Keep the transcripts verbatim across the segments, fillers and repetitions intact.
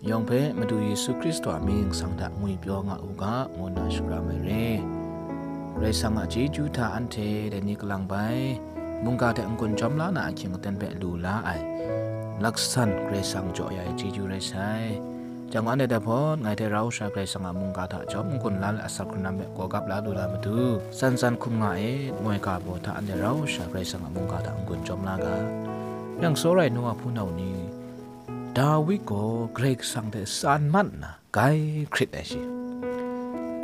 yawng hpe Madu Yesu Hkristu a mying sang hta ngwipyaw nga u ga, ngu nna shakram ai re. Karai Kasang a chyeju hta anhte dai ni kalang bai, mungga hte n-gun chyawm la na ahkying aten hpe lu la ai, malak san Karai Kasang jaw ya ai chyeju rai sai. Jang anhte dai hpawt, ngai hte rau sha Karai Kasang a mungga hta jawm n-gun la let asak hkrunlam hpe gawgap la lu la matu, tsan tsan hkum nga e, moi ga baw hta anhte rau sha Karai Kasang a mungga hta n-gun chyawm la ga. Yang tsawra ai nu wa hpunau ni, Dawi gaw Karai Kasang hte tsan mat nna, gai hkrit ai shi.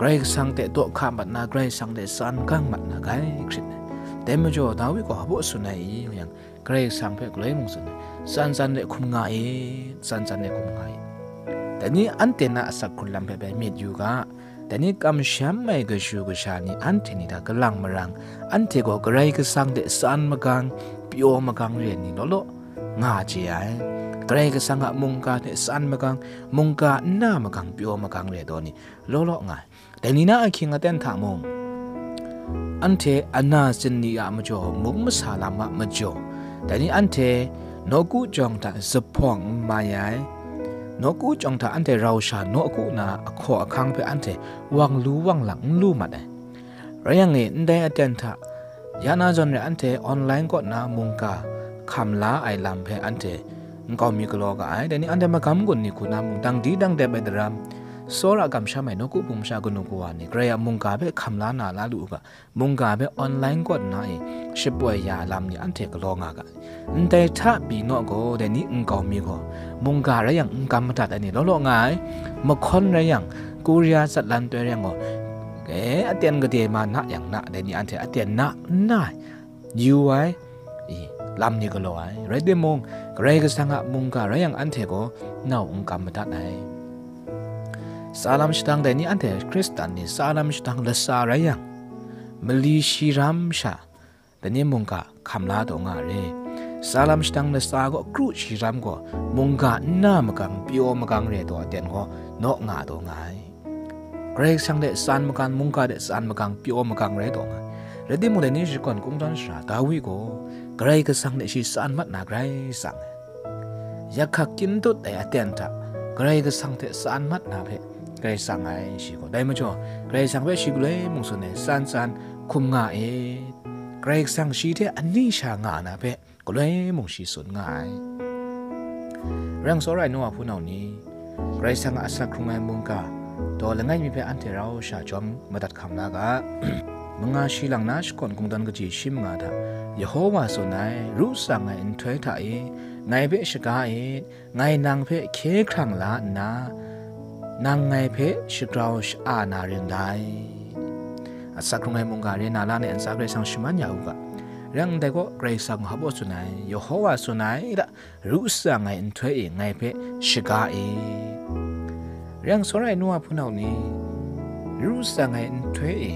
Karai Kasang hte daw hka mat na, Karai Kasang hte tsan gang mat na, gai hkrit ai. Dai majaw, Dawi gaw hpa baw tsun ai i, yang Karai Kasang hpe galoi mung tsun ai, tsan tsan de hkum nga e, tsan tsan de hkum nga e. Dai ni anhte na asak hkrunlam hpe bai myit yu ga, dai ni kamsham ai kashu kasha ni anhte ni hta kalang marang, anhte gaw Karai Kasang hte tsan magang, pyaw magang re ai ni law law nga chye ai. Karai Kasang a mungga hte tsan magang, mungga nna magang, pyaw magang re ai taw ni law law nga ai. Dai ni na ahkying aten hta mung, anhte ana tsin ni a majaw mung masa lam a majaw, dai ni anhte nawku jawng hta zuphpawng n mai ai, nawku jawng hta anhte rau sha nawku na ahkaw ahkang hpe anhte wang lu wang lang n lu mat ai. Rai yang e, ndai aten hta, ya na zawn re anhte online kaw na mungga hkam la ai lam hpe anhte nkau mi galaw ga ai. Dai ni anhte magam gun ni hku na mung dang di dang dep ai daram, tsawra kamsham ai nawku bum sha kanu kawa ni Karai a mungga hpe hkam la na la lu u ga, mungga hpe online kaw nna e shapoi ya ai lam ni anhte galaw nga ga ai. Ndai hta pyi naw gaw, dai ni nkau mi gaw, mungga rai yang n kam madat ai ni law law nga ai. Mahkawn rai yang, Korea zatlan toi rai yang gaw, e, aten gade ma na yang na, dai ni anhte aten na n na ai, yu ai, i, lam ni galaw ai. Rai timung, Karai Kasang a mungga rai yang anhte gaw nau n kam madat ai. Tsa lam shadang dai ni anhte Hkristan ni tsa lam shadang latsa rai yang, mali shi ram sha, dai ni mungga hkam la taw nga ai re. Tsa lam shadang latsa gaw kru shi ram gaw, mungga nna magang, pyaw magang re taw aten gaw, naw nga taw nga ai. Karai Kasang hte tsan magang, mungga hte tsan magang, pyaw magang rai taw nga ai. Rai timung, dai ni shakawn kungdawn sara Dawi gaw, Karai Kasang hte shi tsan mat na grai tsang ai. Yak hkak kyin dut ai aten hta, Karai Kasang hte tsan mat na hpe grai tsang ai shi gaw. Dai majaw, Karai Kasang hpe shi galoi mung tsun ai, tsan tsan hkum nga e. Karai Kasang shi hte ani sha nga na hpe galoi mung shi tsun nga ai. Rang tsawra ai nu wa hpunau ni, Karai Kasang a asak hkrung ai mungga, daw langai mi hpe anhte rau sha jawm madat hkam la ga. Manga shi lang na shakawn kungdawn kaji shi manga hta, Yehowa tsun ai, ru tsang ai nhtoi hta e, ngai hpe shaga e, ngai nang hpe hkye hkrang la nna, nang ngai hpe shagrau sha-a na ring dai. Asak hkrung ai mungga re na la ai ntsa Karai Kasang shaman ya u ga. Rai yang ndai gaw, Karai Kasang hpa baw tsun ai, Yehowa tsun ai hta, ru tsang ai nhtoi e ngai hpe shaga e. Rai yang tsawra ai nu wa hpunau ni, ru tsang ai nhtoi e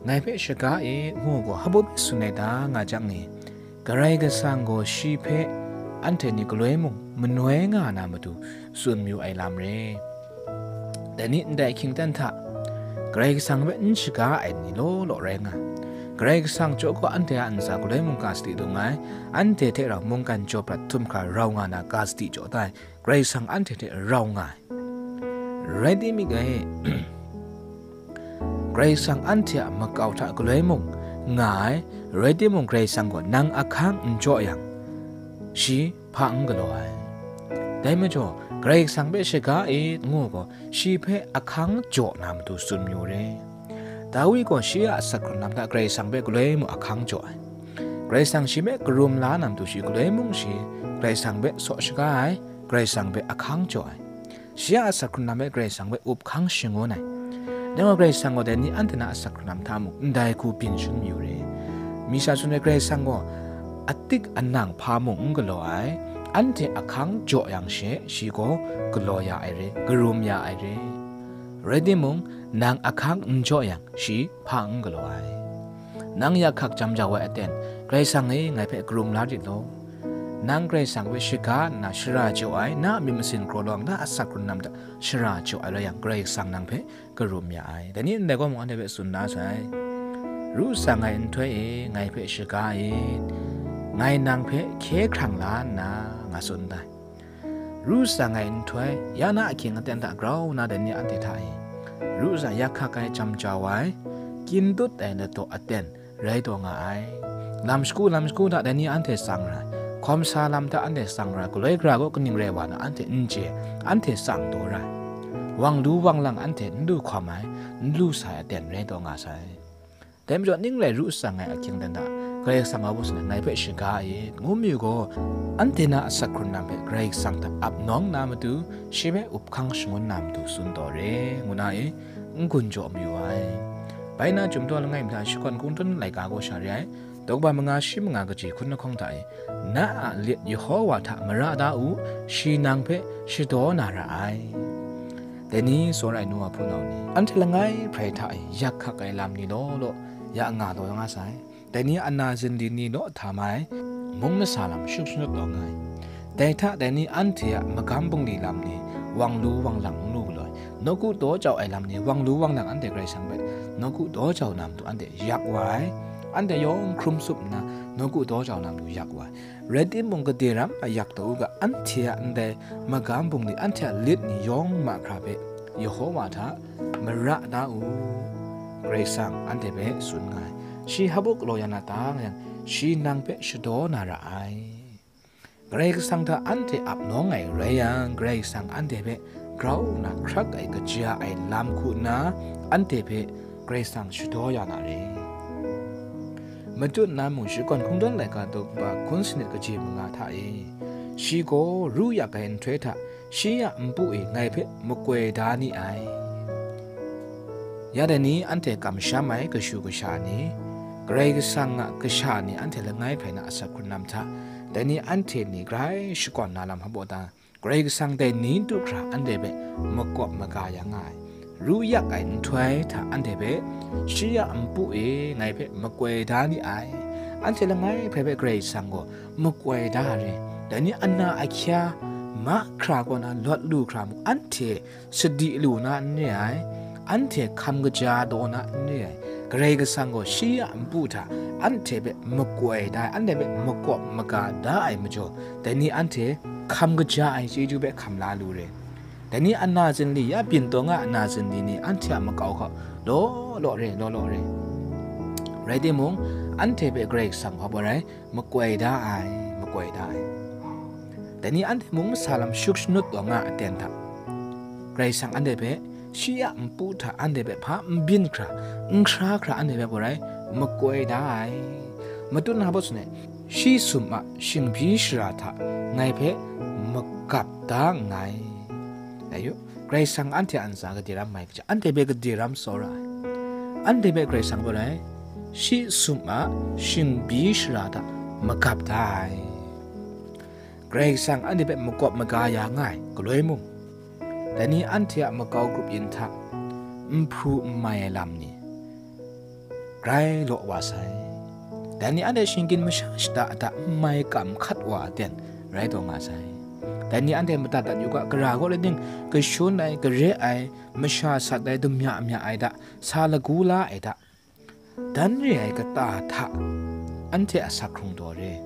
ngai hpe shaga e, ngu gaw, hpa baw tsun ai ta nga jang e, Karai Kasang gaw shi hpe anhte ni galoi mung manoi nga na matu tsun mayu ai lam re. Dai ni ndai ahkying aten hta, Karai Kasang hpe n shaga ai ni law law rai nga ai. Karai Kasang jaw gaw anhte a ntsa galoi mung ga sadi dung ai, anhte hte rau mungkan jaw prat htum hkra rau nga na ga sadi jaw da ai, Karai Kasang anhte hte rau nga ai. Rai timung e, Karai Kasang anhte a makau hta galoi mung nga ai, rai timung, Karai Kasang gaw nang ahkang n jaw yang, shi hpa n galaw ai. Dai majaw, Karai Kasang hpe shaga e, ngu gaw, shi hpe ahkang jaw na matu tsun mayu re. Dawi gaw shi a asak hkrung lam hta Karai Kasang hpe galoi mung ahkang jaw ai. Karai Kasang shi hpe karum la na matu shi galoi mung shi Karai Kasang hpe saw shaga ai, Karai Kasang hpe ahkang jaw ai. Shi a asak hkrung lam hpe Karai Kasang hpe up hkang shangun ai. Dai gaw, Karai Kasang gaw dai ni anhte na asak hkrung lam hta mung ndai hku byin shangun mayu re. Mi sha tsun ai, Karai Kasang gaw atik anang hpa mung n galaw ai, anhte ahkang jaw yang she, shi gaw galaw ya ai re, karum ya ai re. Rai timung, nang ahkang n jaw yang, shi hpa n galaw ai. Nang yak hkak jam jau ai aten, Karai Kasang e, ngai hpe karum la rit law. Nang Karai Kasang hpe shaga nna shara jaw ai, na a myit masin kraw lawang, na a asak hkrung lam hta shara jaw ai rai yang, Karai Kasang nang hpe karum ya ai. Dai ni ndai gaw mung anhte hpe tsun da sai. Ru tsang ai nhtoi e ngai hpe shaga e, ngai nang hpe hkye hkrang la nna, nga tsun da ai. Ru tsang ai nhtoi, ya na ahkying aten hta grau nna dai ni anhte hta e, ru tsang yak hkak ai, jam jau ai, kyin dut ai ladaw aten rai taw nga ai. Lam shagu lam shagu hta dai ni anhte tsang ra ai, hkawm sa lam hta anhte tsang ra ai, galoi gara gaw kaning rai wa na anhte n chye, anhte tsang taw ra ai. Wang lu wang lang anhte n lu hkawm ai, n lu sa ai aten rai taw nga sai. Dai majaw ning rai ru tsang ai ahkying dan hta, Karai Kasang a baw sa na ngai hpe shaga e, ngu mi u gaw, anhte na asak hkrun lam hpe Karai Kasang hta ap nawng na matu, shi hpe up hkang shangun na matu tsun taw re, ngu na e, n-gun jaw mayu ai. Bai na, Chyum daw langai mi hta shakawn kungdawn laika gaw sha re ai, daw kaba manga shi manga kaji hkun lahkawng hta e, na a lit Yehowa hta mara da u, shi nang hpe shadaw na ra ai. Dai ni tsawra ai nu wa hpunau ni, anhte langai hprai hta e yak hkak ai lam ni law law ya nga taw nga sai. Dai ni ana zinli ni law hta mai, mung masa lam shut shanut taw nga ai. Dai hta dai ni anhte a magam bungli lam ni, wang lu wang lang n lu galaw ai, nawku daw jau ai lam ni, wang lu wang lang anhte Karai Kasang hpe nawku daw jau na matu anhte yak wa ai. Anhte yawng hkrum tsup nna, nawku daw jau na matu yak wa ai. Rai timung, gade ram a yak taw u ga, anhte a ndai magam bungli, anhte a lit ni yawng mahkra hpe Yehowa hta mara da u, Karai Kasang anhte hpe tsun nga ai. Shi hpa galaw ya na ta nga yang, shi nang hpe shadaw na ra ai. Karai Kasang hta anhte ap nawng ai rai yang, Karai Kasang anhte hpe grau nna hkrak ai kaja ai lam hku nna, anhte hpe Karai Kasang shadaw ya na re. Matut na mung shakawn hkungdawn laika daw kaba hkun sanit kaji manga hta e, shi gaw ru yak ai nhtoi hta, shi a npu e ngai hpe makoi da ni ai. Ya dai ni anhte kamsham ai kashu kasha ni, Karai Kasang a kasha ni anhte langai hprai na asak hkrun lam hta, dai ni anhte ni grai shakawn na lam hpa baw ta, Karai Kasang dai ni du hkra anhte hpe makawp maga ya nga ai. Ru yak ai nhtoi hta anhte hpe, shi a npu e ngai hpe makoi da ni ai. Anhte langai hpe hpe Karai Kasang gaw makoi da re. Dai ni ana ahkya mahkra kaw na lawt lu hkra mung, anhte sadi lu na n re ai, anhte hkam kaja daw na n re ai. Karai Kasang gaw shi a npu hta anhte hpe makoi da ai, anhte hpe makawp maga da ai majaw, dai ni anhte hkam kaja ai chyeju hpe hkam la lu re. Dai ni ana zinli, ya byin taw nga ai ana zinli ni anhte a makau hkau law law re, law law re. Rai timung, anhte hpe Karai Kasang hpa baw rai, makoi da ai, makoi da ai. Dai ni anhte mung masa lam shut shanut taw nga aten hta, Karai Kasang anhte hpe, shi a npu hta anhte hpe hpa n byin hkra, n hkra hkra anhte hpe gaw rai makoi da ai. Matut na baw tsun ai, shi sum a shingbyi shara hta ngai hpe magap da nngai. Dai yu, Karai Kasang anhte a ntsa gade ram mai kaja, anhte hpe gade ram tsawra ai. Anhte hpe Karai Kasang gaw rai, shi sum a shingbyi shara hta magap da ai. Karai Kasang anhte hpe makawp maga ya nga ai galoi mung, dai ni anhte a makau grup yin hta n hpru n mai ai lam ni grai law wa sai. Dai ni anhte shinggyim masha shada hta n mai kam hkat wa aten rai taw nga sai. Dai ni anhte madat dat yu ga, gara gaw rai ning, kashun ai, gare ai, masha sat ai, dumya mya ai hta, sa lagu la ai hta, dan re ai kata hta anhte asak hkrung taw re.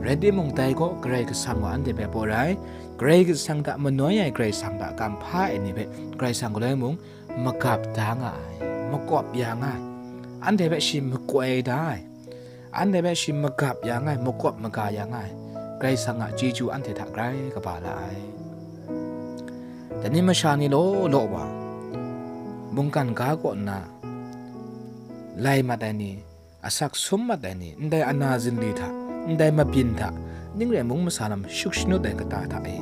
Rai timung, dai gaw Karai Kasang gaw anhte hpe baw rai, Karai Kasang hta manoi ai, Karai Kasang hta kam hpa ai ni hpe Karai Kasang galoi mung magap da nga ai, makawp ya nga ai, anhte hpe shi makoi da ai, anhte hpe shi magap ya nga ai, makawp maga ya nga ai, Karai Kasang a chyeju anhte hta grai kaba la ai. Dai ni masha ni law law wa, mungkan ga kaw nna lai mat ai ni, asak sum mat ai ni, ndai ana zinli hta, ndai mabyin hta, ning rai mung masa lam shut shanut ai kata hta e,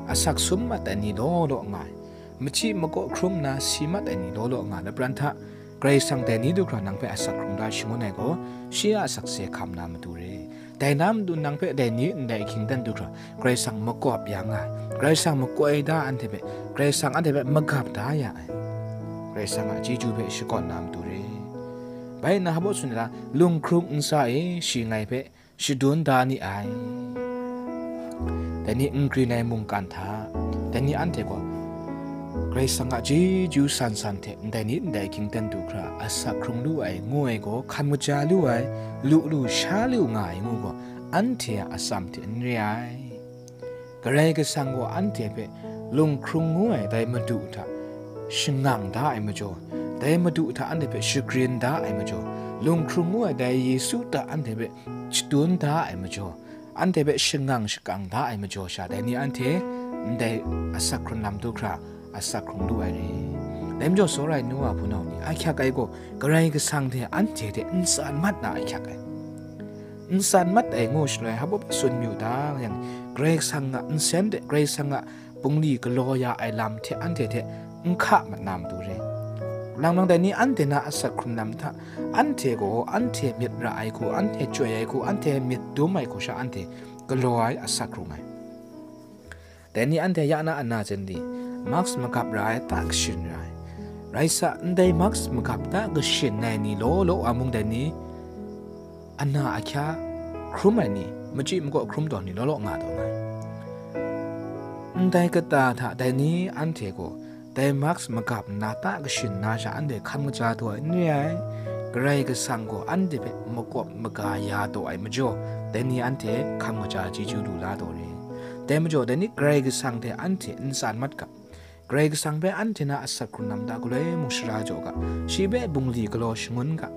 asak sum mat ai ni law law nga ai, machyi makaw hkrum nna si mat ai ni law law nga ai lapran hta, Karai Kasang dai ni du hkra nang hpe asak hkrung da shangun ai gaw, shi a sakse hkam na matu re. Dai na matu nang hpe dai ni ndai ahkying dan du hkra Karai Kasang makawp ya nga ai. Karai Kasang makoi da anhte hpe, Karai Kasang anhte hpe magap da ya ai. Karai Kasang a chyeju hpe shakawn na matu re. Bai nna hpa baw tsun ai la, lunghkrung ntsa e shi ngai hpe shadun da ni ai. Dai ni n grin ai mungkan hta, dai ni anhte gaw Karai Kasang a chyeju san san hte ndai ni ndai ahkying dan du hkra asak hkrung lu ai, ngu ai gaw, hkam kaja lu ai, lu lu sha lu nga ai ngu gaw, anhte a atsam hte n re ai. Karai Kasang gaw anhte hpe lunghkrung ngu ai dai Madu hta shangang da ai majaw, dai Madu hta anhte hpe shagrin da ai majaw, lunghkrung ngu ai dai Yesu hta anhte hpe shadun da ai majaw, anhte hpe shangang shakang da ai majaw sha, dai ni anhte ndai asak hkrun lam du hkra asak hkrung lu ai re. Dai majaw, tsawra ai nu wa hpunau ni, ahkyak ai gaw Karai Kasang hte anhte hte n tsan mat na ahkyak ai. N tsan mat ai ngu shaloi, hpa baw tsun mayu ta yang, Karai Kasang a nsen de, Karai Kasang a bungli galaw ya ai lam hte anhte hte n hka mat na matu re. Lang nang dai ni anhte na asak hkrun lam hta, anhte gaw anhte myit ra ai hku, anhte chyoi ai hku, anhte myit dum ai hku sha anhte galaw ai asak hkrung ai. Dai ni anhte ya na ana chyen di, mask magap ra ai ta kashin ra ai. Rai sa, ndai mask magap ta kashin ai ni law law wa mung dai ni ana ahkya hkrum ai ni, machyi makaw hkrum tawn ni law law nga tawn ai. Ndai kata hta dai ni anhte gaw dai mask magap nna ta kashin na sha anhte hkam kaja taw ai n re ai. Karai Kasang gaw anhte hpe makawp maga ya taw ai majaw, dai ni anhte hkam kaja chyeju lu la taw re. Dai majaw, dai ni Karai Kasang hte anhte n tsan mat ga. Karai Kasang hpe anhte na asak hkrun lam hta galoi mung shara jaw ga, shi hpe bungli galaw shangun ga.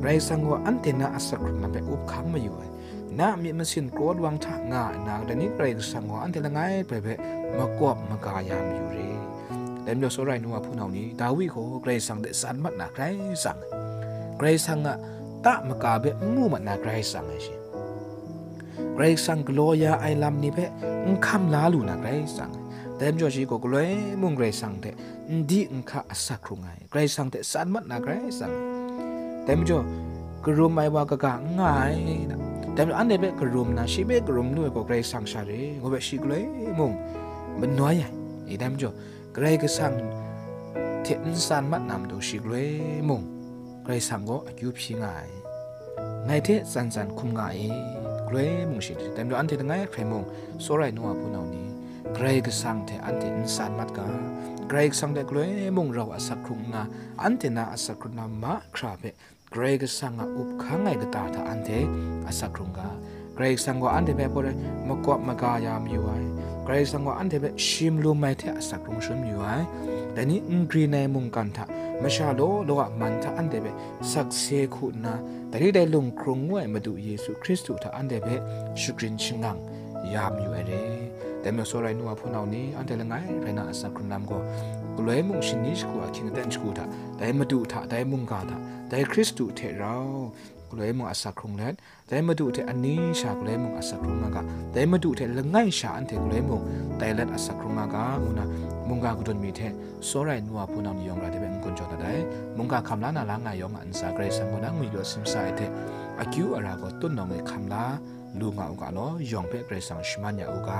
Karai Kasang gaw anhte na asak hkrun lam hpe up hkang mayu ai. Na myit masin kraw lawang hta nga nna, dai ni Karai Kasang gaw anhte langai bai hpe makawp maga ya mayu re. Dai majaw, tsawra ai nu wa hpunau ni, Dawi gaw Karai Kasang hte tsan mat na Karai Kasang, Karai Kasang a ta maka hpe n mu mat na Karai Kasang ai shi. Karai Kasang galaw ya ai lam ni hpe n hkam la lu na Karai Kasang ai. Dai majaw, shi gaw galoi mung Karai Kasang hte n di n hka asak hkrung ai, Karai Kasang hte tsan mat na Karai Kasang ai. Dai majaw, karum ai wa kaga n nga ai na. Dai majaw, anhte hpe karum na, shi hpe karum lu ai gaw Karai Kasang sha re, ngu hpe shi galoi mung manoi ai. E, dai majaw, Karai Kasang hte n tsan mat na matu shi galoi mung, Karai Kasang gaw akyu hpyi nga ai. Ngai hte tsan tsan hkum nga ai, galoi mung shi, dai majaw anhte langai hkrai mung, tsawra ai nu wa hpunau ni, Karai Kasang hte anhte n tsan mat ga, Karai Kasang hte galoi mung rau asak hkrung nna, anhte na asak hkrun lam mahkra hpe Karai Kasang a up hkang ai kata hta anhte asak hkrung ga. Karai Kasang gaw anhte hpe hpaw rai makawp maga ya mayu ai. Karai Kasang gaw anhte hpe shi malum ai hte asak hkrung shangun mayu ai. Dai ni n grin ai mungkan hta, masha law law a man hta anhte hpe sakse hku nna, dai ni dai lunghkrung ngu ai Madu Yesu Hkristu hta anhte hpe shagrin shangang ya mayu ai re. Dai majaw, tsawra ai nu wa hpunau ni, anhte langai rai na asak hkrun lam gaw, galoi mung shani shagu a hkying aten shagu hta, dai Madu hta, dai mungga hta, dai Hkristu hte rau, galoi mung asak hkrung let, dai Madu hte ani sha galoi mung asak hkrung nga ga, dai Madu hte langai sha anhte galoi mung tai let asak hkrung nga ga, ngu na mungga kadun mi hte tsawra ai nu wa hpunau ni yawng ra hte hpe n-gun jaw dat ai. Mungga hkam la na la nga ai yawng a ntsa Karai Kasang gaw nang ngwi law simsa ai hte, akyu ara gaw tut nawng e hkam la lu nga u ga law, yawng hpe Karai Kasang shaman ya u ga.